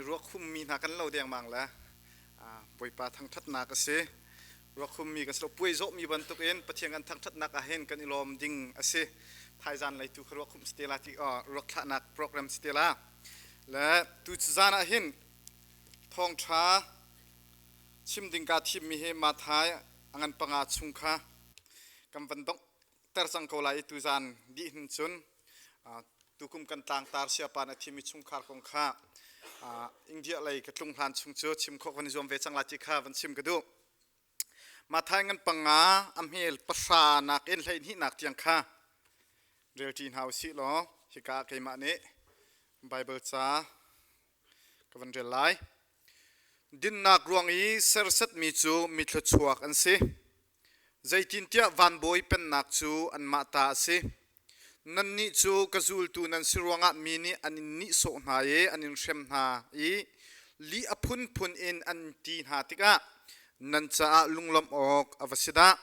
Ruak hummi hna kan lo dengmang le Bawipa thangṭhatnak a si. Ruak hummi kan si lo. Puai zawhmi bantukin Pathian kan thangṭhatnak ah hin kan i lawm ding a si. Thaizan lei tu kha ruak hum si te la ti ruak thlahnak program si te la. Le tu zan ah hin thawngṭha chim ding kaa thimmi hi Mathai a ngan panga chung kha kan van dongh ter cang ko lai i tuzan dih hin cun tukum kan tlangtar siapan a thimi chungkhar kong kha India lei ka tlung hlan chung cu chim khawh kan i zuam ve cang lai ti kha van chim ka duh. Mathai ngan panga a hmel pahra nak in 12 nak tiang kha relṭi hna usih law hika keimah nih Bible ca ka van rel lai. Dinnak ruang i serhsatmi cu mi thluachuak an si. Zeitintiah vanbawi pennak cu anmah ta a si. Nannih cu ka zultu nan si ruangah mi nih an in nihsawh hna i an in hrem hna i lih a phunphun in an ti hna tikah nan caah lunglawmh awk a va si dah.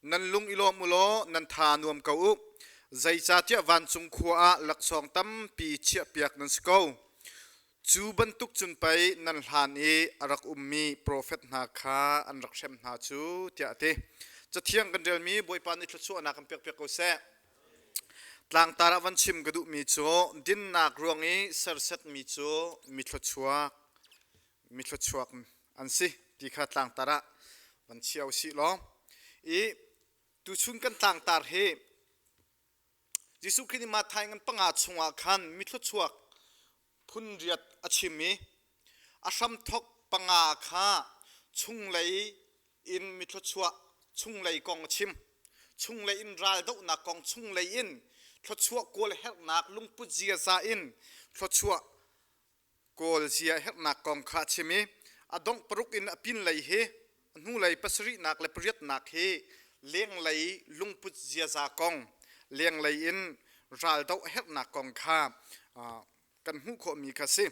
Nan lung i lawm u law nan tha nuam ko u. Zeicahtiah vancung khua ah laksawng tampi chiahpiak nan si ko. Cu bantuk cun pei nan hlan i a rak ummi profet hna kha an rak hrem hna cu, tiah a ti. Cathiang kan relmi Bawipa nih thluachuahnak kan pekpiak ko seh. Tlangtar ah van chim ka duhmi cu dinnak ruang i sersetmi cu mi thluachuak mi thluachuak an si ti kha tlangtar ah van chia usih law i tuchun kan tlangtar hi Jesuh Khrih nih Matthai ngan panga chungah khan mi thluachuak phun riat a chim i a hramthok panga kha chunglei in mi thluachuah chunglei kong a chim. Chunglei in raldohnak kong chunglei in thluachuah kawl herhnak lungput ziaza in thluachuah Kawl zia herhnak kong kha a chim i a dongh paruk in a pinlei hi a hnulei pasarihnak le pariatnak hi lenglei lungput ziaza kong lenglei in raldoh a herhnak kong kha kan hmuh khawhmi kha si.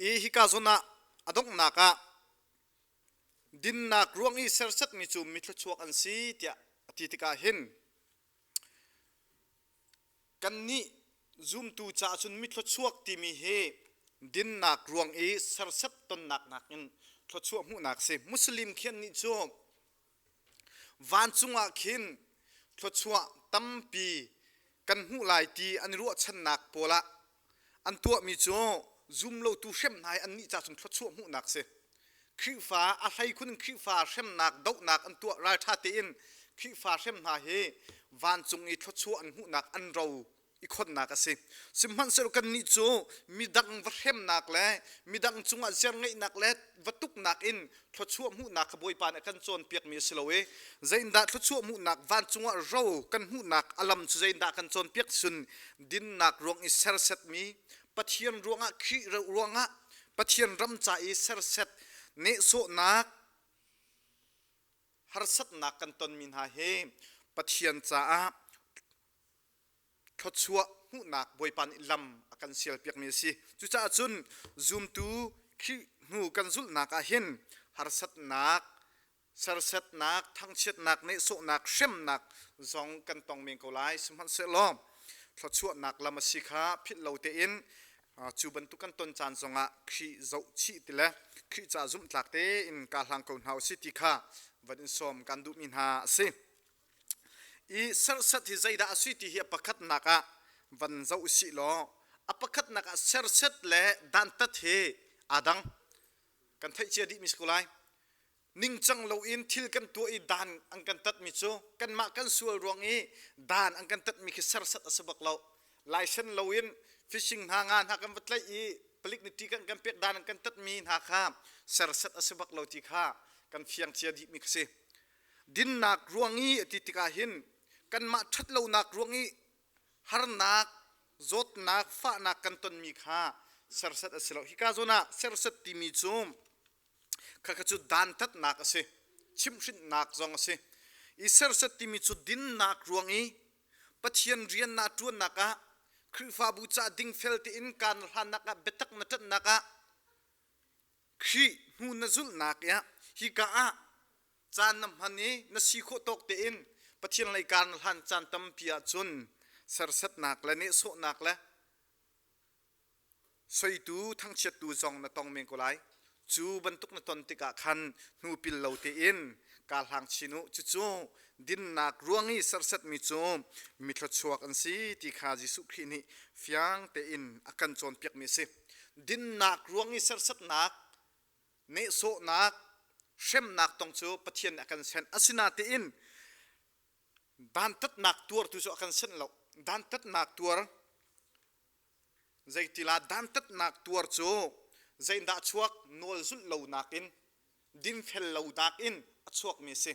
I hika zawn ah a donghnak ah dinnak ruang i sersetmi cu mi thluachuak an si tiah a ti tikah hin Kannih zumtu caah cun mithluachuak timi hi dinnak ruang i serset tonnak nakin thluachuah hmuhnak a si. Muslim khi annih cu vancung ah khin thluachuah tampi kan hmuh lai ti an i ruahchannak pawl ah an tuahmi cu zumlotu hremhna hi annih ca cun thluachuah hmuhnak a si. Khrihfa a hleikhun in Khrihfa hremnak dohnak an tuah ralṭha tein Khrihfa hrem hna hi vancung i thluachuah an hmuhnak an ro i khonnak a si. Sihmanhsehlaw kannih cu midang va hremnak le midang cungah ziarngeihnak le va tuknak in thluachuah hmuhnak kha Bawipa nih a kan cawnpiakmi a si lo i zeindah thluachuah hmuhnak vancung ah ro kan hmuhnak a lam cu zeindah kan cawnpiak cun dinnak ruang i sersetmi Pathian ruangah Khrih ruangah Pathian ram ca i serset nehsawhnak harsatnak kan tonmi hna hi Pathian caah thluachuah hmuhnak Bawipa nih lam a kan sialpiakmi a si. Cucaah cun zumtu Khrih hnu kan zulhnak ah hin harsatnak, sersetnak, thangchiatnak, nehsawhnak, hremnak zong kan tong men ko lai. Sihmanhsehlaw thluachuahnak lam a si kha philh lo tein cu bantuk kan ton caan zongah Khrih zohchih ti le Khrih ca zumhtlak tein kaa hlang ko hna usih ti kha van in sawm kan duhmi hna a si. I serhsat hi zeidah a si ti hi a pakhatnak ah van zoh usih law a pakhatnak ah serset le dantat hi aa dang. Kan theih cia dihmi si ko lai. Ningcang loin thil kan tuah i dan an kan tatmi cu kanmah kan sual ruang i dan an kan tatmi khi serhsat a si bak lo. Laisen loin fishing hna nga hna kan va tlaih i palik nih ṭi kan kan pek dan an kan tatmi hna kha serhsat a si bak lo ti kha kan fiang cia dihmi kha si. Dinnak ruang i a ti tikah hin kanmah ṭhatlonak ruang i harnak, zawtnak, fahnak kan tonmi kha serhsat a si lo. Hika zawn ah serhsat timi cu khakha cu dantatnak a si, chimhhrinhnak zong a si. I serhsat timi cu dinnak ruang i Pathian rian na ṭuannak ah Khrihfabu ca dingfel tein kaan hlannak ah biatak na ṭanhnak ah Khrih hnu na zulhnak ah hika ah caan na hman i na si khawh tawk tein Pathian lei kar na hlan caan tampi ahcun serhsatnak le nehsawhnak le Soitu thangchiattu zong na tong men ko lai. Cu bantuk na ton tikah khan hnu pil lo tein kaa hlang chin u. Cucu dinnak ruang i serhsatmi cu mi thluachuak an si ti kha Jesuh Khrih nih fiang tein a kan cawnpiakmi a si. Dinnak ruang i serhsatnak, nehsawhnak, hremnak tong cu Pathian nih a kan senh. Asinain dantatnak tuartu cu a kan senh lo. Dantatnak tuar Zeitilah dantatnak tuar cu zeindah chuak nawl zulh lonak in dinfel lonak in a chuakmi a si.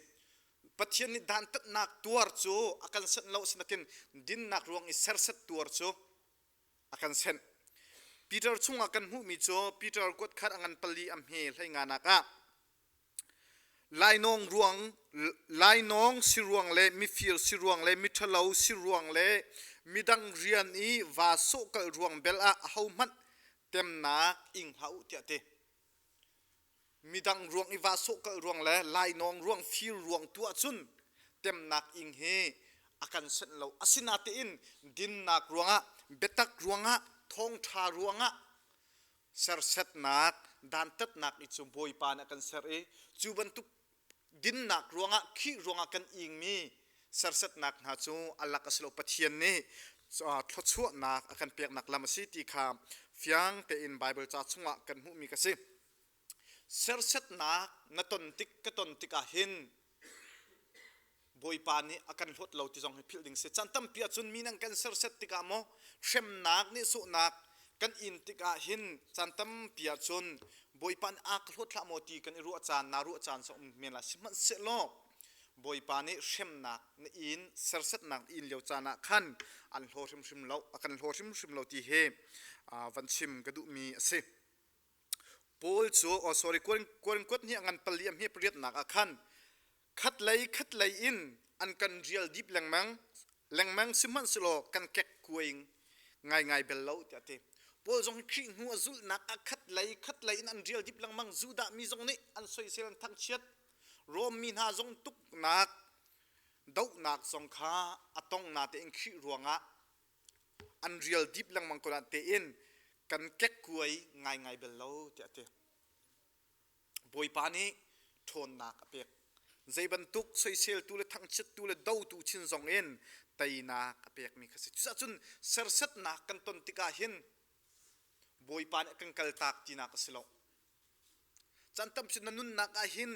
Pathian nih dantatnak tuar cu a kan senh lo sinakin dinnak ruang i serset tuar cu a kan senh. Peter chungah kan hmuhmi cu Peter kuat khat a ngan pali a hme hlei nga nak ah Lainawng ruang, lainawng si ruang le mifir si ruang le miṭhalo si ruang le midang rian i vaa sawhkalh ruang bel ah ahohmanh temnak ing hlah u tiah a ti. Midang ruang i vaa sawhkalh ruang le lainawng ruang fir ruang tu ahcun temnak ing hi a kan senh lo. Asinain dinnak ruangah, biatak ruangah, thawngṭha ruangah sersetnak dantatnak i cu Bawipa nih a kan ser i cu bantuk dinnak ruangah Khrih ruangah kan ingmi sersetnak hna cu a lak a si lo Pathian nih thluachuahnak a kan peknak lam a si ti kha fiang tein Baibal ca chungah kan hmuhmi ka si. Sersetnak na ton tik ka ton tikah hin Bawipa nih a kan hlawt lo ti zong hi philh ding si. Caan tampi ahcun mi nan kan serset tikah maw hremnak nih sawhnak kan in tikah hin caan tampi ahcun Bawipa nih a ka hlawt hlah maw ti kan i ruah caan naa ruah caan zong um men lai. Sihmanhsehlaw Bawipa nih hremnak na in sersetnak na in lio caan ah khan an hlaw hrimhrim lo a kan hlaw hrimhrim lo ti hi van chim ka duhmi a si. Paul cu oh sorry Korin kuat hnih a ngan pali a hme pariatnak ah khan khatlei khatlei in an kan rial dip lengmang lengmang sihmanhsehlaw kan kek kuaing ngaingai bel lo tiah a ti. Paul zong hi Khrih hnu a zulhnak ah khatlei khatlei in an rial dip lengmang Judah mi zong nih an soisel an thangchiat Rom mi hna zong tuknak dohnak zong kha a tong natein Khrih ruangah an rial dip lengmang ko tein kan kekkuai ngaingai bel lo tiah a ti. Bawipa nih ṭhawnnak a pek. Zei bantuk soiseltu le thangchiattu le dotu chin zong in teinak a pekmi kha si. Cucaah cun sersetnak kan ton tikah hin Bawipa nih a kan kaltak tinak a si lo. Caan tam cu na nunnak ah hin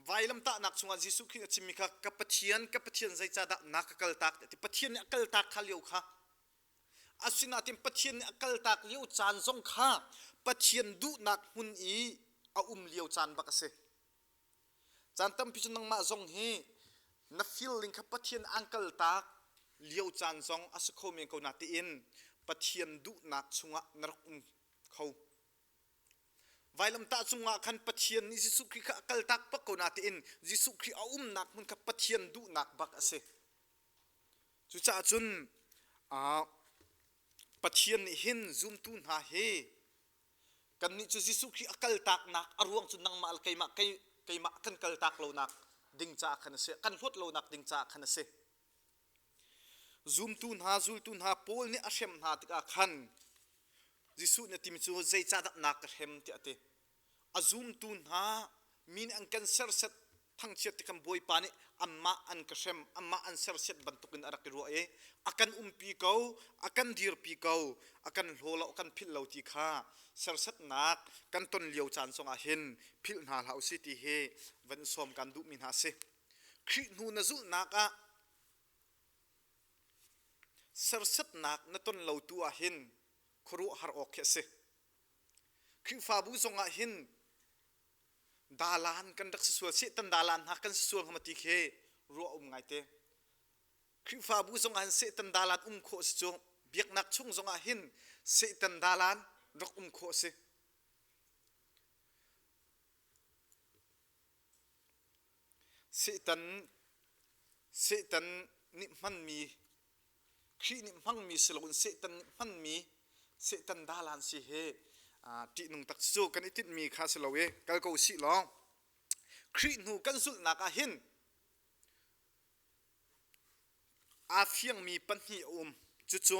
Vailamtahnak chungah Jesuh Khrih a chimmi kha ka Pathian, ka Pathian zeicahdah na ka kaltak ti Pathian nih a kaltak kha lio kha asinain Pathian nih a kaltak lio caan zong kha Pathian duhnak hmun i a um lio caan bak a si. Caan tampi cu nangmah zong hi na feeling kha Pathian an kaltak lio caan zong a si kho men ko na tiin Pathian duhnak chungah na rak um kho. Vailamtah cungah khan Pathian nih Jesuh Khrih kha a kaltak bak ko natein Jesuh Khrih a umnak hmun kha Pathian duhnak bak a si. Cucaah cun Pathian nih hin zumtu hna hi kannih cu Jesuh Khrih a kaltaknak a ruang cu nangmah le keimah keimah kan kaltak lonak ding caah khan a si kan hlawt lonak ding caah khan a si. Zumtu hna zultu hna Paul nih a hrem hna tikah khan Jesuh nih a timi cu zeicahdah na ka hrem tiah a ti. A zumtu hna mi nih an kan sersiat thangchiat ti khan Bawipa nih anmah an ka hrem, anmah an sersiat bantukin a rak i ruah i a kan umpi ko, a kan dirpi ko, a kan hlaw lo, a kan philh lo ti kha sersiatnak kan ton lio caan zongah hin philh hna hlah usih ti hi van sawm kan duhmi hna a si. Khrih hnu na zulhnak ah Serhsatnak na ton lo tu ah hin khuaruahhar awk khi a si. Khrihfabu zongah hin dalan kan rak si sual, Satan dalan hna kan si sual hnga ti khi ruah um ngaite. Khrihfabu zongah hin Satan dalan um khawh si cu biaknak chung zongah hin Satan dalan rak um khawh si. Satan Satan nih hmanmi Khrih nih hmangmi si loin Satan nih hmanmi Satan dalan si hi ṭihnung tak cu kan i tinhmi kha si lo i kal ko sih law Khrih hnu kan zulhnak ah hin aa fiangmi pahnih a um. Cucu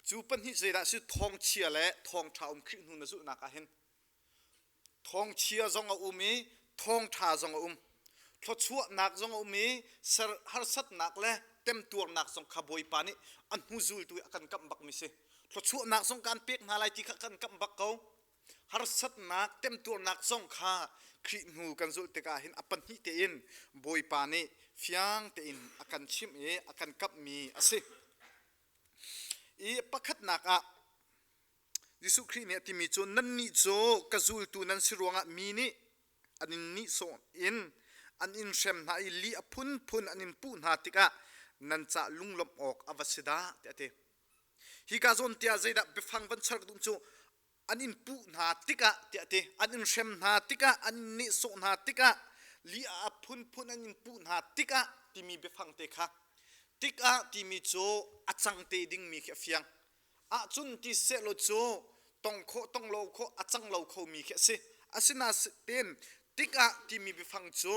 Cu pahnih zeidah si thawngchia le thawngṭha um Khrih hnu na zulhnak ah hin thawngchia zong a um i thawngṭha zong a um. Thluachuahnak zong a um i ser harsatnak le temtuarnak zong kha Bawipa nih a hnu zultu i a kan kamh bakmi si. Thluachuahnak zong kan pek hna lai ti kha kan kamh bak ko. Harsatnak, temtuarnak zong kha Khrih hnu kan zulh tikah hin a pahnih tein Bawipa nih fiang tein a kan chimh i a kan kamhmi a si. I pakhatnak ah Jesuh Khrih nih a timi cu nannih cu ka zultu nan si ruangah mi nih an in nihsawh in an in hrem hna i lih a phunphun an in puh hna tikah nan cah lunglawmh awk a va si dah tiah a ti. Hika zawn tiah zeidah biafang van char ka duh cu an in puh hna tikah tiah a ti. An in hrem hna tikah, an in nehsawh hna tikah, lih a phunphun an in puh hna tikah timi biafang te kha tikah timi cu a cang te dingmi khi a fiang. Ahcun ti sehlaw cu tong khawh tong lo khawh a cang lo khomi khi a si. Asinain tikah timi biafang cu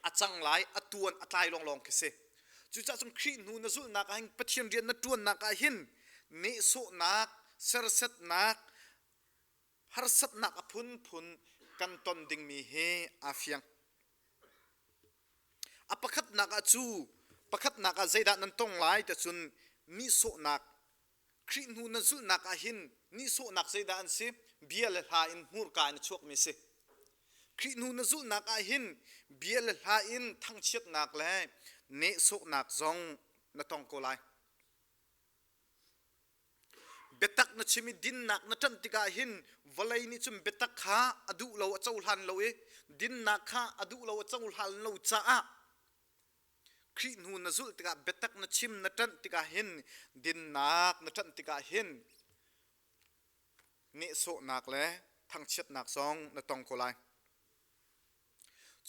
a cang lai, a tuan, a tlai lawnglawng khi si. Cucaah cun Khrih hnu na zulhnak ah hin Pathian rian na ṭuannak ah hin nehsawhnak, sersetnak, harsatnak a phunphun kan ton dingmi hi aa fiang. A pakhatnak ah cu pakhatnak ah zeidah nan tong lai ti cun nihsawhnak Khrih hnu na zulhnak ah hin nihsawhnak zeidah an si? Bia le hla in hmurka in a chuakmi a si. Khrih hnu na zulhnak ah hin bia le hla in thangchiatnak le nehsawhnak zong na tong ko lai. Biatak na chim i dinnak na ṭanh tikah hin vawlei nih cun biatak kha a duh lo a cohlan lo i dinnak kha a duh lo a cohlan lo caah Khrih hnu na zulh tikah biatak na chim na ṭanh tikah hin dinnak na ṭanh tikah hin nehsawhnak le thangchiatnak zong na tong ko lai.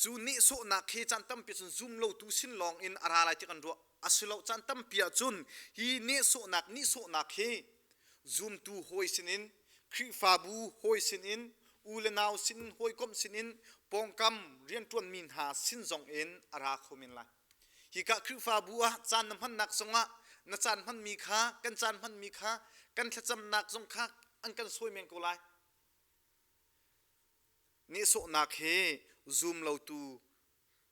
Cu nehsawhnak hi caan tampi cun zum lotu sin lawng in a ra lai ti kan ruah. A si lo caan tampi ahcun hi nehsawhnak nihsawhnak hi zumtu hawi sinin Khrihfabu hawi sinin u le nau sin hawikom sinin pawngkam rianṭuanmi hna sin zong in a ra kho men lai. Hika Khrihfabu ah caan na hmannak zongah na caan hmanmi kha kan caan hmanmi kha kan thlacamnak zong kha an kan sawi men ko lai. Nehsawhnak hi zum lotu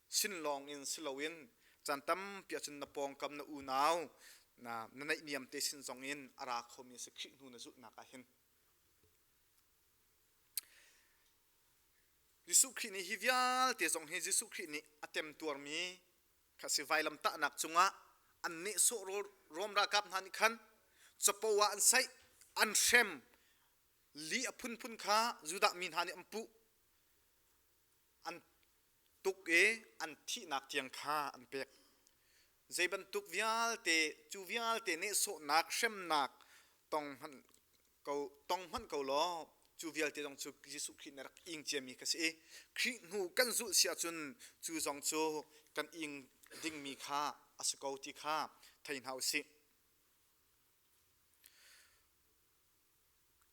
sin lawng in si loin caan tampi ahcun na pawngkam na unau na na naihniam te sin zong in a ra khomi a si Khrih hnu na zulhnak ah hin. Jesuh Khrih nih hi vialte zong hi Jesuh Khrih nih a temtuarmi kha si vailamtahnak cungah an nehsawh Rom ralkap hna nih khan capo ah an saih an hrem li a phunphun kha Judah mi hna nih an puh an tuk i an thihnak tiang kha an pek zei bantuk vialte cu vialte nehsawhnak hremnak tong hmanh ko tong hmanh ko law cu vialte zong cu Jesuh Khrih nih rak ing ciami ka si i Khrih hnu kan zulh si ahcun cu zong cu kan ing dingmi kha a si ko ti kha thei hna u sih.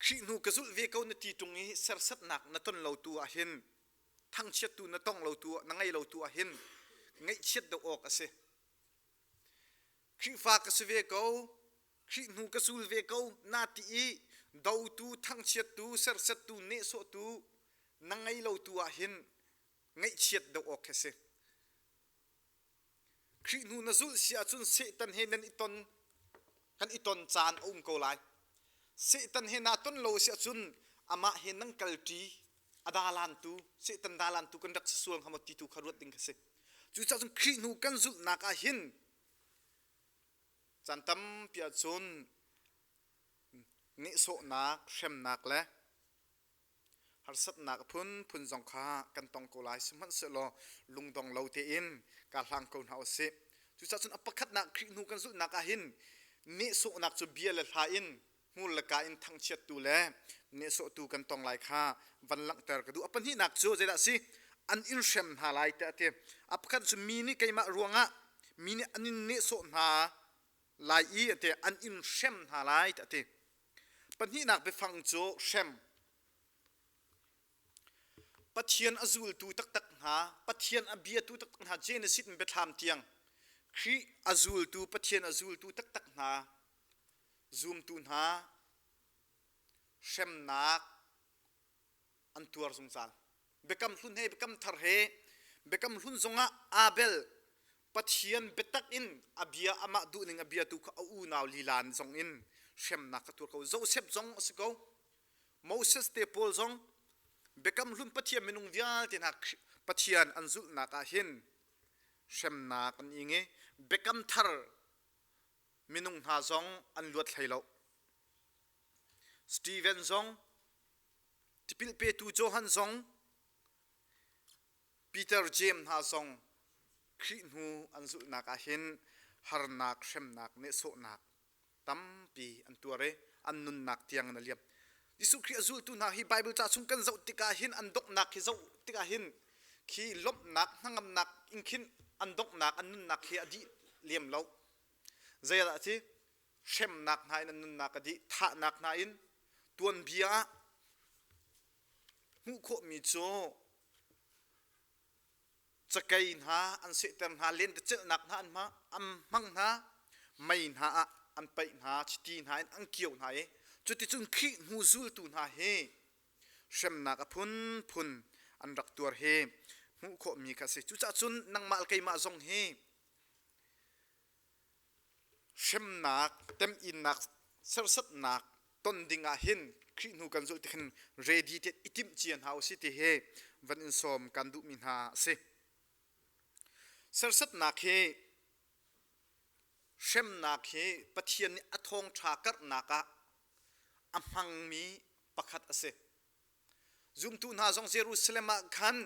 Khrih hnu ka zulh ve ko na ti ṭung i sersatnak na ton lo tu ah hin thangchiattu na tong lo tu na ngei lo tu ah hin ngaihchiat deuh awk a si. Khrihfa ka si ve ko, Khrih hnu ka sul ve ko na ti i dotu, thangchiattu, sersattu, nehsawhtu na ngei lo tu ah hin ngaihchiat deuh awk khi a si. Khrih hnu na zulh si ahcun Satan he nan i ton kan i ton caan a um ko lai. Satan he naa ton lo si ahcun amah he nan kalṭi a dalantu Satan dalantu kan rak si sual hnga maw ti tu kha ruat ding kha si. Cucaah cun Khrih hnu kan zulhnak ah hin caan tampi ahcun nehsawhnak, hremnak le Harsatnak a phunphun zong kha kan tong ko lai. Sihmanhsehlaw lungdong lo tein kaa hlang ko hna usih. Cucaah cun a pakhatnak Khrih hnu kan zulhnak ah hin nehsawhnak cu bia le hla in hmur le ka in thangchiattu le nehsawhtu kan tong lai kha van langhter ka duh. A pahnihnak cu zeidah a si? An in hrem hna lai tiah a ti. A pakhat cu mi nih keimah ruangah mi nih an in nehsawh hna lai i a ti. An in hrem hna lai tiah a ti. Pahnihnak biafang cu hrem. Pathian a zultu taktak hna, Pathian a biatu taktak hna, Genesis in biathlam tiang Khrih a zultu, Pathian a zultu taktak hna. Zumtu hna hremnak an tuar zungzal. Biakam hlun he biakam thar he biakam hlun zongah Abel Pathian biatak in a bia amah duhning a bia tu kha a unau lilan zong in hremnak ka tuar ko. Joseph zong a si ko. Moses te pawl zong biakam hlun Pathian minung vialte hna Pathian an zulhnak ah hin hremnak an ing i biakam thar minung hna zong an luat hlei lo. Steven zong Tipil petu Johan zong Peter Jeim hna zong Khrih hnu an zulhnak ah hin harnak, hremnak, nehsawhnak tampi an tuar i an nunnak tiang in a liam. Jesuh Khrih a zultu hna hi Bible ca chung kan zoh tikah hin an donghnak hi zoh tikah hin khi lawmhnak hnangamnak in khin an donghnak an nunnak hi a dih liam lo. Zeidah a si? Hremnak hna in an nunnak a dih, thahnak hna in tuanbia ah hmuh khawhmi cu cakei hna an sehter hna, lentecelhnak hna an hmang hna, mei hna ah an paih hna, chiti hna in an kio hna i cuticun Khrih hnu zultu hna hi hremnak a phunphun an rak tuar hi hmuh khawhmi kha a si. Cucaah cun nangmah le keimah zong hi hremnak, temhinnak, serhsatnak ton ding ah hin Khrih hnu kan zulh tik hin ready te i timh cia hna usih ti hi van in sawm kan duhmi hna a si. Serhsatnak hi hremnak hi Pathian nih a thawngṭha karhnak ah a hmangmi pakhat a si. Zumtu hna zong Jerusalem ah khan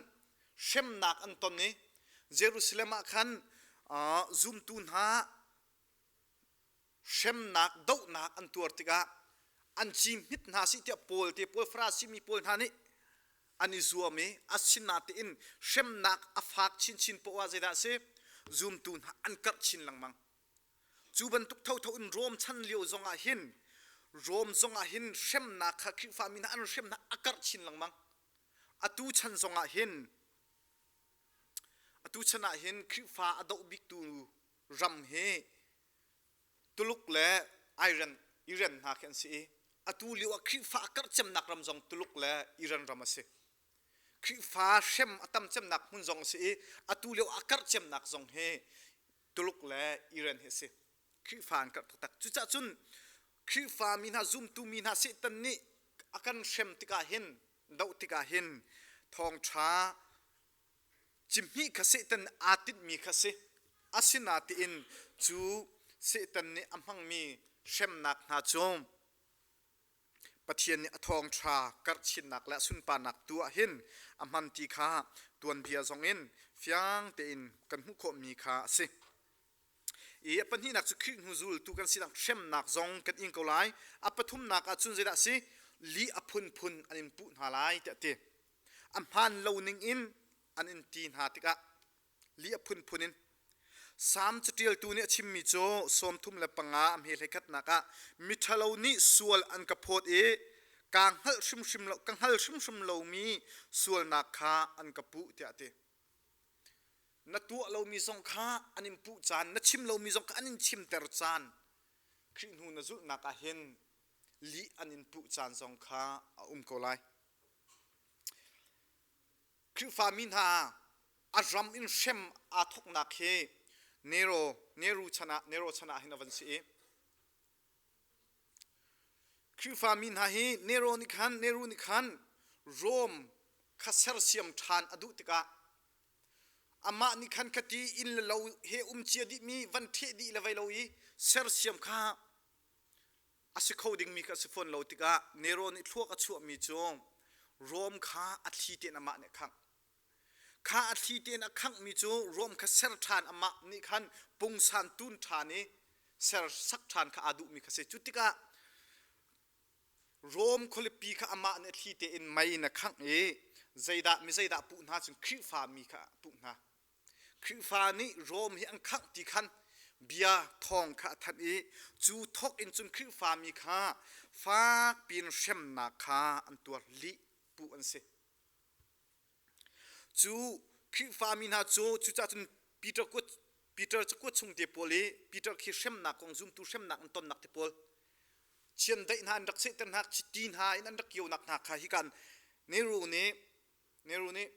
hremnak an ton i Jerusalem ah khan zumtu hna hremnak dohnak an tuar tikah an ci hmit hna sih tiah Paul te Paul Farasi mi pawl hna nih an i zuam i asinatein hremnak a fak chinchin poah ah zeidah a si zumtu hna an karh chin lengmang. Cu bantuk thotho in Rom chan lio zongah hin Rom zongah hin hremnak kha Khrihfami hna an hremnak a karh chin lengmang. Atu chan zongah hin atu chan ah hin Khrihfa a doh biktu ram hi Tuluk le Iran Iran hna khi an si i atu lio ah Khrihfa a karh cemnak ram zong Tuluk le Iran ram a si. Khrihfa hrem a tam cemnak hmun zong a si i atu lio a karh cemnak zong hi Tuluk le Iran hi a si. Khrihfa an karh taktak. Cucaah cun Khrihfa mi hna zumtu mi hna Satan nih a kan hrem tikah hin doh tikah hin thawngṭha cihmih kha Satan aa tinhmi kha si. Asinain cu Satan nih a hmangmi hremnak hna cu Pathian nih a thawngṭha karhchinnak le a sunparnak tu ah hin a hman ti kha tuanbia zongin fiang tein kan hmuh khawhmi kha a si. I a pahnihnak cu Khrih hnu zultu kan sinak hremnak zong kan ing ko lai. A pathumnak ah cun zeidah a si? Lih a phunphun an in puh hna lai tiah a ti. A hmaan lo ning in an in ti hna tikah lih a phunphun in Salm caṭialtu nih a chimmi cu 35 a hme hleikhatnak ah miṭhalo nih sual an ka phawt i kaa hngalh hrimhrim lo ka hngal hrimhrim lomi sualnak kha an ka puh tiah a ti. Na tuah lomi zong kha an in puh caan, na chim lomi zong kha an in chimter caan Khrih hnu na zulhnak ah hin lih an in puh caan zong kha a um ko lai. Khrihfami hna a ram in hrem aa thawknak hi Nero Nero chan ah Nero chan ah hin a van si i Khrihfami hna hi Nero nih khan Nero nih khan Rome kha sersiam ṭhan a duh tikah amah nih khan khati inn le lo he um cia dihmi van ṭheh dih le vei lo i sersiam kha a si kho dingmi kha a si fawn lo tikah Nero nih thluak a chuahmi cu Rome kha a thli tein amah nih a khangh. Kha a thli tein a khanghmi cu Rome kha ser ṭhan amah nih khan pungsan tun ṭhan i ser sak ṭhan kha aa duhmi kha si. Cu tikah Rome khualipi kha amah nih a thli tein mei in a khangh i zeidah mi zeidah puh hna cun Khrihfa mi kha a puh hna. Khrihfa nih Rom hi an khangh ti khan bia thawng kha a thanh i cu thawk in cun Khrihfami kha fak piin hremnak kha an tuar lih puh an si. Cu Khrihfami hna cu cucaah cun Peter kut Peter cakuat chung te pawl i Peter khi hremnak kong zumtu hremnak an tonnak te pawl. Chiandeih hna an rak sehter hna, chiti hna in an rak kionak hna kha hikan Nehru nih Nehru nih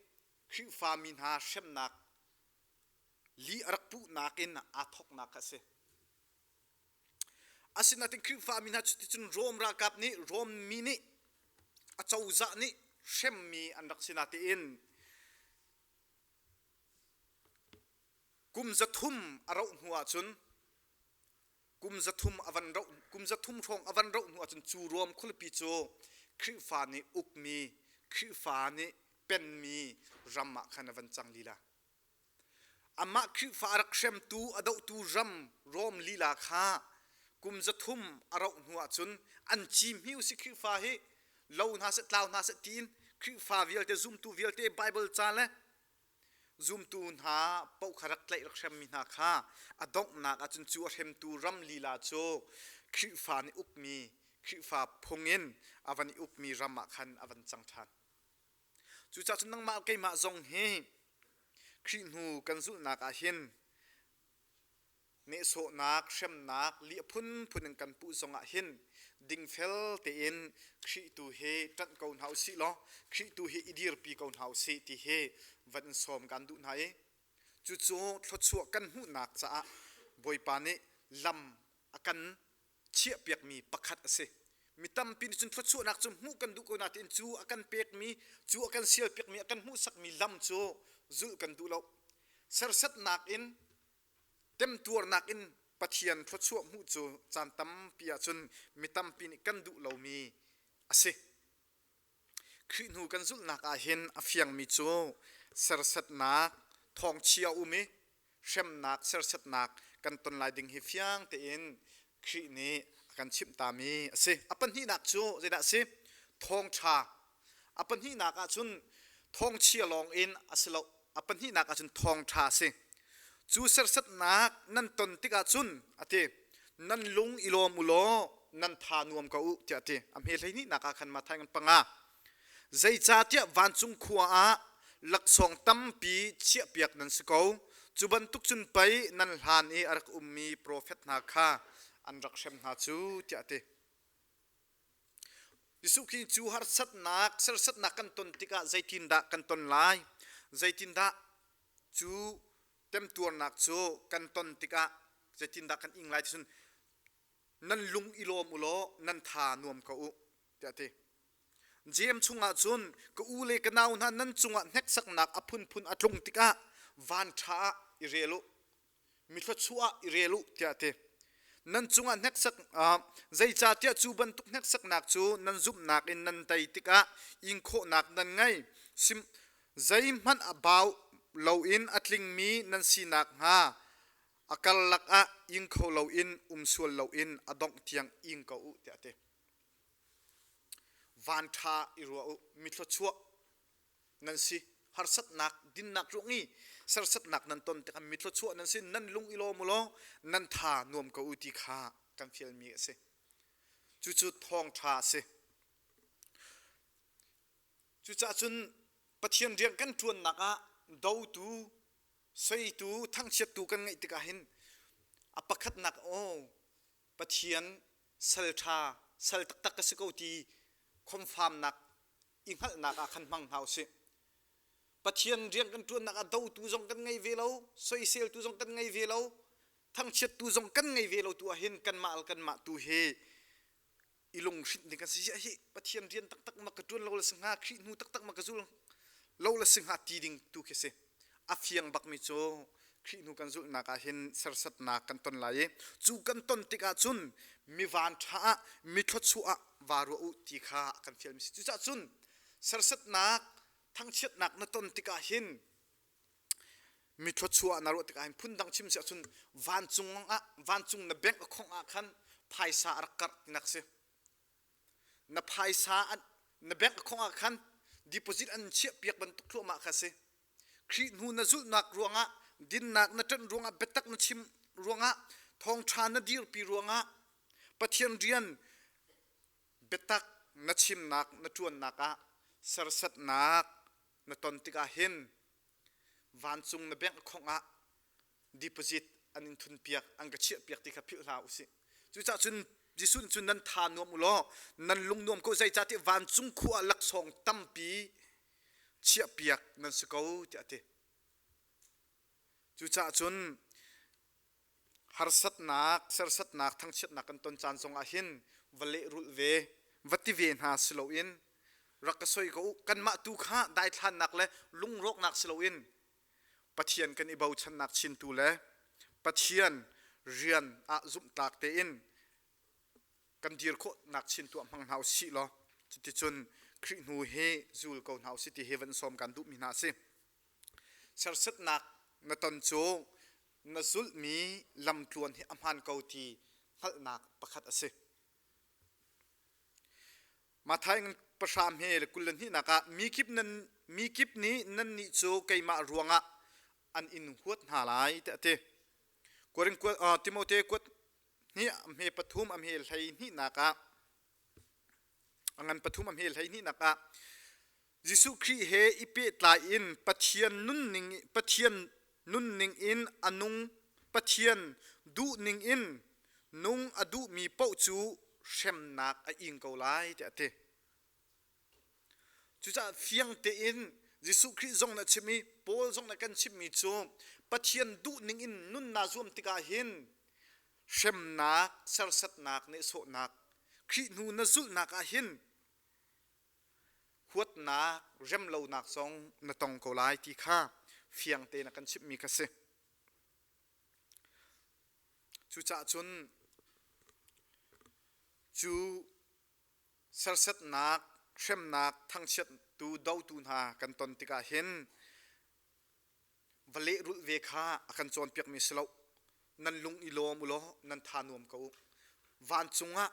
Khrihfami hna hremnak li a rak puhnak in aa thawknak kha a si. Asinain Khrihfami hna cuticun Rom ralkap nih Rom mi nih a cozah nih hremmi an rak si natein kum 300 a rauh hnu ahcun kum 300 a van rauh kum 300 hrawng a van rauh hnu ahcun cu Rom khualipi cu Khrihfa nih ukmi Khrihfa nih penmi ram ah khan a van cang lila. Amah Khrihfa a rak hremtu a dohtu ram Rom lila kha kum 300 a rauh hnu ahcun an ci hmi usih Khrihfa hi lo hna seh tlau hna seh tiin Khrihfa vialte zumtu vialte Bible ca le zumtu hna paoh kha rak tlaih rak hremmi hna kha a donghnak ahcun cu a hremtu ram lila cu Khrihfa nih ukmi Khrihfa phung in a van i ukmi ram ah khan a van cang ṭhan. Cucaah cun nangmah keimah zong hi Khrih hnu kan zulhnak ah hin nehsawhnak, hremnak, lih a phunphun in kan puh zongah hin dingfel tein Khrih tu hi ṭanh ko hna usih law Khrih tu hi i dirpi ko hna usih ti hi van in sawm kan duh hna i cucu thluachuah kan hmuhnak caah Bawipa nih lam a kan chiahpiakmi pakhat a si. Mi tampi nih cun thluachuahnak cu hmuh kan duh ko nain cu a kan pekmi, cu a kan sialpiakmi, a kan hmuhsakmi lam cu zulh kan duh lo. Serhsatnak in, temtuarnak in Pathian thluachuah hmuh cu caan tampi ahcun mi tampi nih kan duh lomi a si. Khrih hnu kan zulhnak ah hin a fiangmi cu serhsatnak, thawngchia um i hremnak, serhsatnak kan ton lai ding hi fiang tein Khrih nih a kan chimh tami a si. A pahnihnak cu zeidah a si? Thawngṭha. A pahnihnak ahcun thawngchia lawng in a si lo. A pahnihnak ahcun thawngṭha a si. Cu serhsatnak nan ton tikah cun a ti, nan lung i lawm u law nan tha nuam ko u tiah a ti. A hme 12nak ah khan Matthai ngan panga. Zeicahtiah vancung khua ah laksawng tampi chiahpiak nan si ko. Cu bantuk cun pei nan hlan i a rak ummi profet hna kha an rak hrem hna cu tiah a ti. Jesuh Khrih cu harsatnak, serhsatnak kan ton tikah zeitindah kan ton lai? Zeitindah cu temtuarnak cu kan ton tikah zeitindah kan ing lai ti cun nan lung i lawm u law nan tha nuam ko u tiah a ti. Jeim chungah cun ka u le ka nau hna nan cungah hneksaknak a phunphun a tlung tikah vanṭha ah i rel u mi thluachuah ah i rel u tiah a ti. Nan cungah hneksak zeicahtiah cu bantuk hneksaknak cu nan zumhnak in nan tei tikah ing khawhnak nan ngei. Sim zeihmanh a bau loin a tlingmi nan sinak hnga a karlak ah ing kho loin um sual loin a dongh tiang ing ko u tiah a ti. Vanṭha i ruah u, mi thluachuah nan si. Harsatnak, dinnak ruang i serhsatnak nan ton tikah mi thluachuah nan si, nan lung i lawm u law nan tha nuam ko u ti kha kan fialmi a si. Cucu thawngṭha a si. Cucaah cun Pathian rian kan ṭuannak ah dotu, soitu, thangchiattu kan ngeih tikah hin a pakhatnak aw Pathian sal ṭha, sal taktak ka si ko ti khomfamnak i hngalhnak ah khan hmang hna usih. Pathian rian kan ṭuannak ah dotu zong kan ngei ve lo, soiseltu zong kan ngei ve lo, thangchiattu zong kan ngei ve lo tu ahhin kanmah le kanmah tu hi i lunghrinh ding kan si. Ziah hi Pathian rian taktak ma ka ṭuan lo le si hnga, Khrih hnu taktak ma ka zul lo le si hnga ti ding tu khi si. A fiang bakmi cu Khrih hnu kan zulhnak ah hin serhsatnak kan ton lai i cu kan ton tikah cun mi vanṭha ah mi thluachuah ah vaa ruah u ti kha a kan fialmi si. Cucaah cun serhsatnak thangchiatnak na ton tikah hin mi thluachuah na ruah tikah hin phundang chim si ahcun vancung ah vancung na bank account ah khan phaisa a rak karh tinak si. Na phaisa na bank account ah khan deposit an chiah piak bantuk thluahmah kha si. Khrih hnu na zulhnak ruangah dinnak na ṭanh ruangah biatak na chim ruangah thawngṭha na dirpi ruangah Pathian rian biatak na chimnak na ṭuannak ah serhsatnak na ton tikah hin vancung na bank account ah deposit an in thunpiak an ka chiahpiak ti kha philh hlah usih. Cucaah cun Jesuh nih cun nan tha nuam u law nan lung nuam ko zeicahtiah vancung khua ah laksawng tampi chiahpiak nan si ko tiah a ti. Cucaah cun harsatnak, sersatnak, thangchiatnak kan ton caan zongah hin va lehrulh ve, va ti ve hna si loin rak ka soi ko u. Kanmah tu kha daithlannak le lungrawknak si loin Pathian kan i bochannak chintu le Pathian rian ah zumhtlak tein kan dir khawhnak chin tuah hmang hna usih law cuticun Khrih hnu hi zul ko hna usih ti hi van sawm kan duhmi hna a si. Sersetnak na ton cu na zulhmi lamtluan hi a hmaan ko ti hngalhnak pakhat a si. Matthai pahra hme le 22 ah mi kip nih nannih cu keimah ruangah an in huat hna lai tiah a ti. Timote kuat hnih a hme pathum a hme 12nak ah a ngan pathum a hme 12nak ah Jesuh Khrih he i pehtlai in Pathian nunning Pathian nunning in a nung Pathian duhning in nung a duhmi paoh cu hremnak a ing ko lai tiah a ti. Cucaah fiang tein Jesuh Khrih zong nih a chim i Paul zong nih kan chimmi cu Pathian duhning in nun naa zuam tikah hin hremnak, sersatnak, nehsawhnak, Khrih hnu na zulhnak ah hin huatnak, remlonak zong na tong ko lai ti kha fiang tein a kan chimhmi kha si. Cucaah cun cu sersetnak, hremnak, thangchiattu, dotu hna kan ton tikah hin va lehrulh ve kha a kan cawnpiakmi si lo. Nan lung i lawm u law nan tha nuam ko u. Vancung ah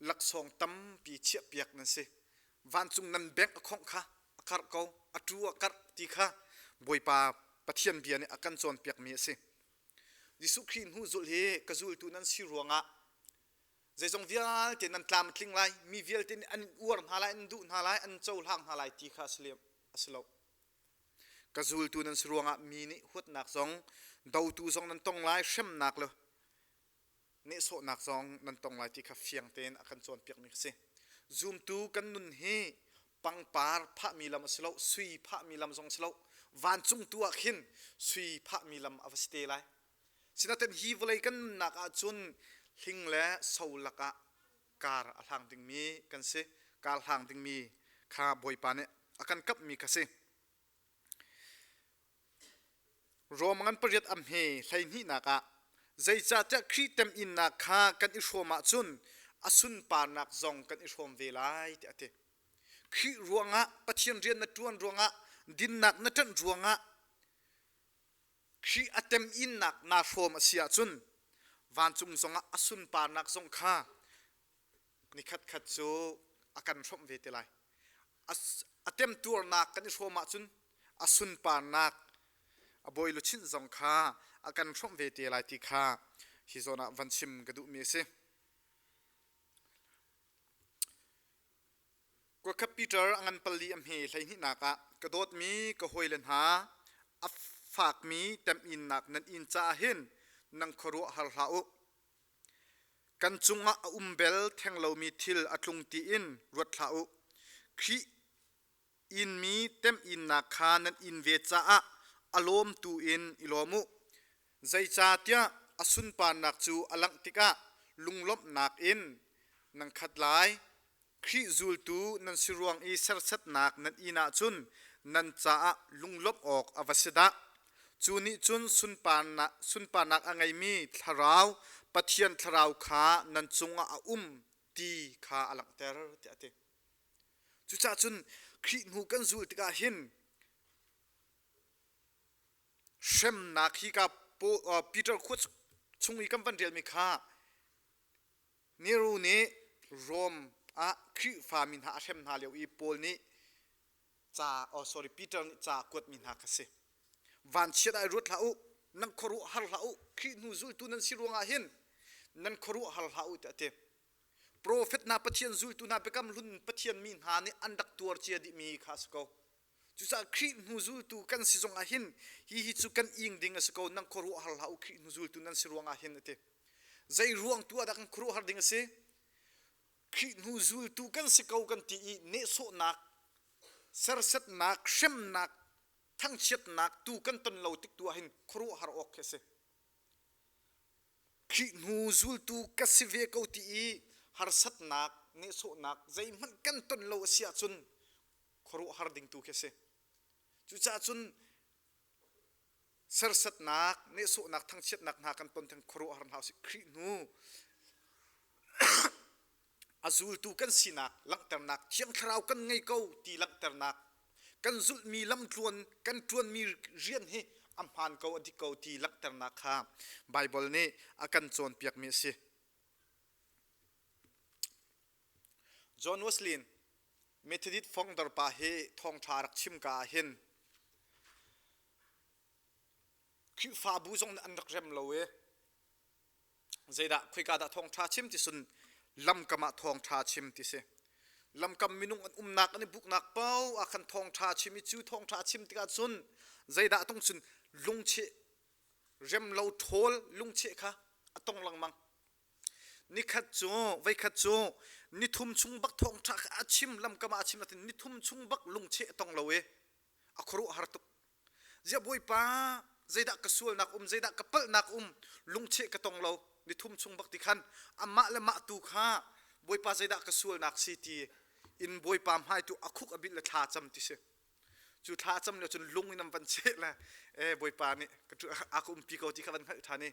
laksawng tampi chiahpiak nan si. Vancung nan bank a khongh kha a karh ko, a tu a karh ti kha Bawipa Pathian bia nih a kan cawnpiakmi a si. Jesuh Khrih hnu zulh hi ka zultu nan si ruangah zeizong vialte nan tlam a tling lai, mi vialte nih an uar hna lai, an duh hna lai, an cohlang hna lai ti kha a si lo. Ka zultu nan si ruangah mi nih huatnak zong, dotu zong nan tong lai, hremnak le nehsawhnak zong nan tong lai ti kha fiang tein a kan cawnpiakmi a si. Zumtu kan nun hi pangpar phahmi lam a si lo, sui phahmi lam zong a si lo. Vancung tu ah khin sui phahmi lam a va si te lai. Sinain hi vawlei kan nunnak ahcun hling le so lakah kar a hlang dingmi kan si. Kar hlang dingmi kha Bawipa nih a kan kapmi kha si. Rom ngan pariat a hme 12nak ah zeicahtiah Khrih temhinnak kha kan i hrawm ahcun a sunparnak zong kan i hrawm ve lai tiah a ti. Khrih ruangah Pathian rian na ṭuan ruangah dinnak na ṭanh ruangah Khrih a temhinnak naa hrawm a si ahcun vancung zongah a sunparnak zong kha nikhat khat cu a kan hrawmh ve te lai. A temtuarnak kan i hrawm ahcun a sunparnak a bawi luchin zong kha a kan hrawmh ve te lai ti kha hi zawn ah van chim ka duhmi a si. Kuakhat Peter a ngan pali a hme 12nak ah ka dawtmi ka hawile hna a fakmi temhinnak nan in caah hin nan khuaruah har hlah u. Kan cungah a um bel theng lomi thil a tlung tiin ruat hlah u. Khrih inmi temhinnak kha nan in ve caah a lawmtu in i lawm u. Zeicahtiah a sunparnak cu a langh tikah lunglawmhnak in nan khat lai. Khrih zultu nan si ruang i serhsatnak nan in ahcun nan caah lunglawmh awk a va si dah. Cu nih cun sunparnak a ngeimi Thlarau, Pathian Thlarau kha nan cungah a um ti kha a langhter tiah a ti. Cucaah cun Khrih hnu kan zul tikah hin hremnak hi ka Peter khua chung i kan van relmi kha Nero nih Rom ah Khrihfami hna a hrem hna lio i Paul nih ca oh sorry Peter nih ca a kuatmi hna kha si. Vanchiat ah i ruat hlah u, nan khuaruah har hlah u, Khrih hnu zultu nan si ruangah hin nan khuaruah har hlah u tiah a ti. Profet hna Pathian zultu hna biakam hlun Pathian mi hna nih an rak tuar cia dihmi kha a si ko. Cucaah Khrih hnu zultu kan si zongah hin hihi cu kan ing ding a si ko, nan khuaruah har hlah u, Khrih hnu zultu nan si ruangah hin a ti. Zei ruang tu ah dah kan khuaruahhar ding a si? Khrih hnu zultu kan si ko kan ti i nehsawhnak, sersetnak, hremnak, thangchiatnak tu kan ton lo tik tu ah hin khuaruahhar awk khi a si. Khrih hnu zultu ka si ve ko ti i harsatnak, nehsawhnak zeihmanh kan ton lo a si ahcun khuaruahhar ding tu khi a si. Cucaah cun sersatnak, nehsawhnak, thangchiatnak hna kan ton theng khuaruahhar hna usih. Khrih hnu a zultu kan sinak langhternak, Thiang Thlarau kan ngei ko ti langhternak, kan zulhmi lamtluan, kan ṭuanmi rian hi a hmaan ko, a dik ko ti langhternak kha Baibal nih a kan cawnpiakmi a si. John Wesley Methodist founder pa hi thawngṭha rak chim ka ah hin Khrihfabu zong nih an rak rem lo i zeidah khoika dah thawngṭha chim ti sun lamkam ah thawngṭha chim ti si. Lamkam minung an umnak an i buknak paoh ah khan thawngṭha chim i cu thawngṭha chim tikah cun zeidah tung cun lungcheh rem lo ṭhawl lungcheh kha a tong lengmang. Nikhat cu voikhat cu nithum chung bak thawngṭha kha a chim lamkam ah a chim natin nithum chung bak lungcheh a tong lo i a khuaruahhar tuk. Ziah Bawipa zeidah ka sualnak um zeidah ka palhnak um lungcheh ka tong lo nithum chung bak ti khan amah le mah tu kha Bawipa zeidah ka sualnak si ti in Bawipa hmai tu a khuk a bilh le thla cam ti si. Cu thla cam lio cun lung in an van cheh le e Bawipa nih a ka umpi ko ti kha van hngalh ṭhan i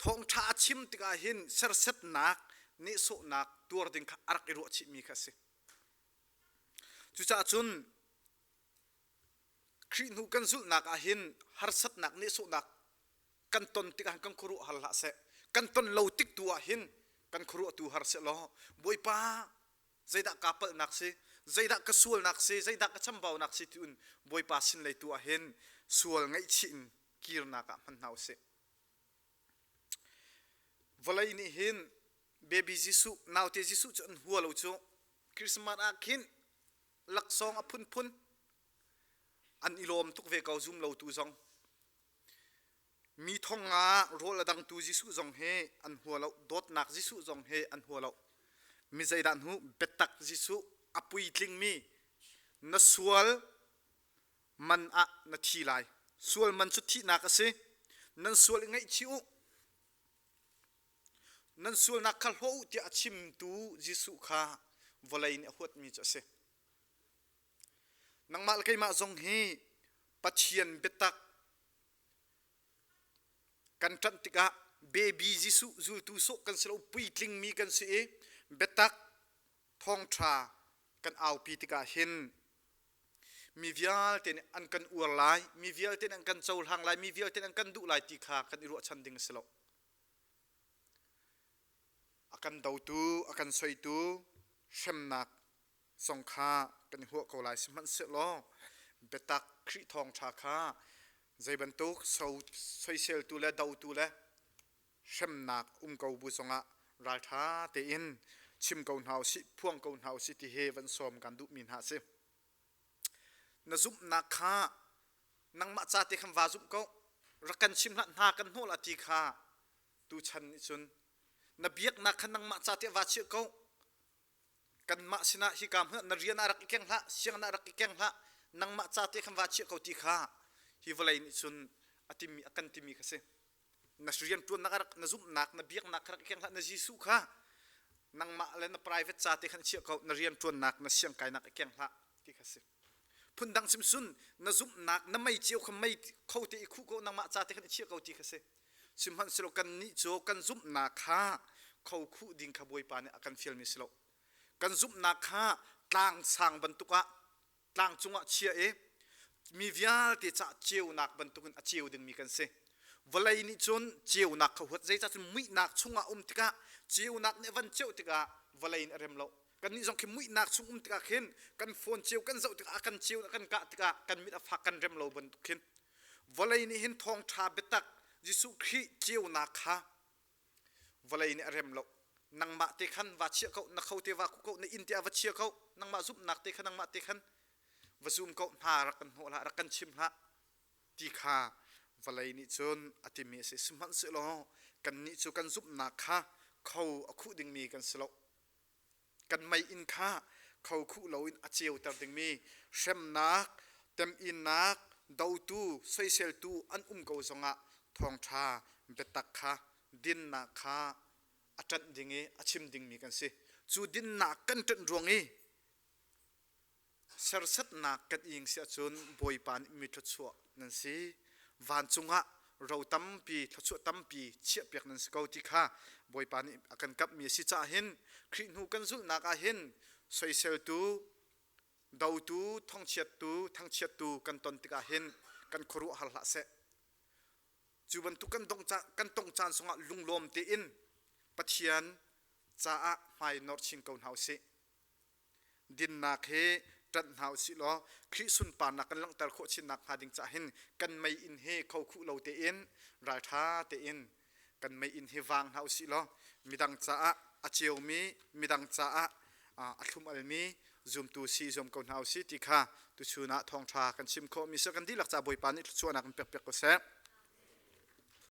thawngṭha a chim tikah hin sersetnak nehsawhnak tuar ding kha a rak i ruahchihmi kha a si. Cucaah cun Khrih hnu kan zulhnak ah hin harsatnak nehsawhnak kan ton tikah kan khuaruah har hlah seh. Kan ton lo tik tu ah hin kan khuaruah tu har seh law Bawipa zeidah kaa palhnak si zeidah ka sualnak si zeidah ka chambaunak si tiin Bawipa sin lei tu ah hin sual ngaihchih in kirnak ah hman hna usih. Vawlei nih hin baby Jesuh naute Jesuh cu an hua lo cu Christmas ah khin laksawng a phunphun an i lawm tuk ve ko zum lo tu zong Mi thong ah rawl a dangtu Jesuh zong hi an hua lo, dawtnak Jesuh zong hi an hua lo. Mi zeidah hnu biatak Jesuh a puitlingmi na sual man ah na thi lai. Sual man cu thihnak a si. Nan sual i ngaihchih u. Nan sualnak kha hlaw u tiah a chimtu Jesuh kha vawlei nih a huatmi cu a si. Nangmah le keimah zong hi Pathian biatak Kan ṭanh tikah baby Jesuh zultu sawh kan si lo, puitlingmi kan si i biatak thawngṭha kan aupi tikah hin mi vialte nih an kan uar lai, mi vialte nih an kan cohlang lai, mi vialte nih an kan duh lai ti kha kan i ruahchan ding a si lo. A kan dotu, a kan soitu, hremnak zong kha kan i huah ko lai. Sihmanhsehlaw biatak Khrih thawngṭha kha zei bantuk soiseltu le dotu le hremnak um ko bu zongah ralṭha tein chim ko hna usih, phuang ko hna usih ti hi van sawm kan duhmi hna a si. Na zumhnak kha nangmah ca te khan vaa zumh ko, rak kan chim hlah, hna kan hnawh lah ti kha tuchan nih cun na biaknak kha nangmah ca te vaa chiah ko, kanmah sinah hika hmun ah na rian ah rak i keng hlah, sianginn ah rak i keng hlah, nangmah ca te khan vaa chiah ko ti kha hi vawlei nih cun a timi a kan timi kha si. Na rian ṭuannak ah rak na zumhnak, na biaknak kha rak i keng hlah, na Jesuh kha nangmah le na private ca te khan chiah ko, na rian ṭuannak, na siangkainak i keng hlah ti kha si. Phundang chimsun na zumhnak, na mei cio kha mei kho te i khuh ko, nangmah ca te khan i chiah ko ti kha si. Sihmanhsehlaw kannih cu kan zumhnak kha kho khuh ding kha Bawipa nih a kan fialmi si lo. Kan zumhnak kha tlang sang bantuk ah tlang cungah chia i mi vialte cah ceunak bantukin a ceu dingmi kan si. Vawlei nih cun ceunak kha huat zeicah cun muihnak chungah um tikah ceunak nih a van ceuh tikah vawlei nih a rem lo. Kannih zong khi muihnak chung um tikah khin kan phone ceu kan zoh tikah a kan ceu a kan kah tikah kan mit a fak kan rem lo bantuk khin vawlei nih hin thawngṭha biatak Jesuh Khrih ceunak kha vawlei nih a rem lo. Nangmah te khan va chiah ko, na kho te va ku ko, na inn te ah va chia ko, nangmah zumhnak te kha nangmah te khan va zum ko, hna rak kan hnawh hlah, rak kan chim hlah ti kha vawlei nih cun a timi a si. Sihmanhsehlaw Kannih cu kan zumhnak kha kho a khuh dingmi kan si lo. Kan meiinn kha kho khuh loin a ceuter dingmi hremnak, temhinnak, dotu, soiseltu an um ko zongah thawngṭha biatak kha dinnak kha a ṭanh ding i a chim dingmi kan si. Cu dinnak kan ṭanh ruang i Serhsatnak kan ing si ahcun Bawipa nih mi thluachuah nan si. Vancung ah ro tampi, thluachuah tampi chiahpiak nan si ko ti kha Bawipa nih a kan kamhmi a si caah hin Khrih hnu kan zulhnak ah hin soiseltu, dotu, thongchiattu, thangchiattu kan ton tikah hin kan khuaruah har hlah seh. Cu bantuk kan dong kan tong caan zongah lunglawm tein Pathian caah hmai nor chin ko hna usih. Dinnak hi ṭanh hna usih law Khrih sunparnak kan langhter khawh chin nakhnga ding caah hin kan meiinn hi kho khuh lo tein ralṭha tein kan meiinn hi vang hna usih law midang caah a ceumi midang caah a thlum almi zumtu si zuam ko hna usih ti kha tuchun ah thawngṭha kan chim khawhmi si kan dihlak caah Bawipa nih thluachuahnak in pekpiak ko seh.